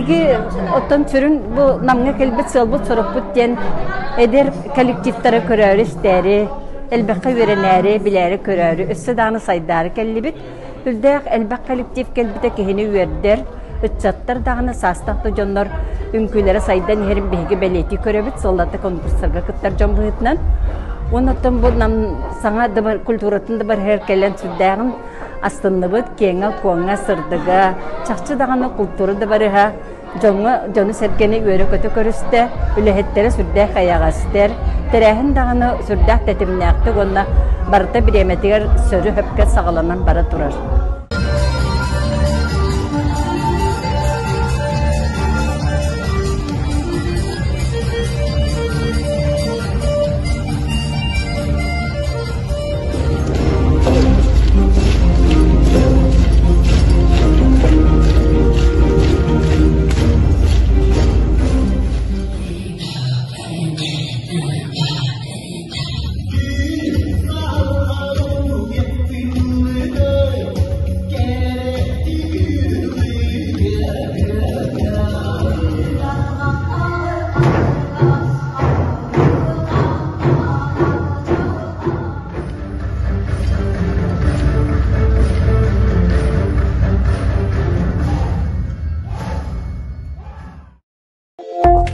Биһиги оттон сүрүн бу Намҥа кэлбит сыалбыт-сорукпут диэн эдэр коллективтары көрөөрү-истээри, элбэххэ үөрэнээри, билээри-көрөөрү, өссө даҕаны сайдаары кэллибит. Үрдээх элбэх коллектив кэлбитэ киһини үөрдэр, ыччаттар даҕаны саастаах да дьоннор үҥкүүлэрэ сайдан иһэрин биһиги бэлиэтии көрөбүт, сыллата конкурстарга кыттар дьон быһыытынан. Уонна оттон бу нам саҥа культуратын да барыһыгар кэлэн сүрдээҕин астынныбыт, киэҥэ-куоҥа, сырдыга, чахчы даҕаны култуура да барыһа дьоҥҥо дьону-сэргэни үөрэ-көтө көрүстэ, үлэһиттэрэ сүрдээх эйэҕэстэр, тэрээһин даҕаны сүрдээх тэтимнээхтик уонна барыта бириэмэтигэр сөрү-сөпкө саҕаланан бара турар.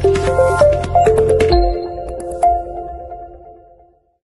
Thank you.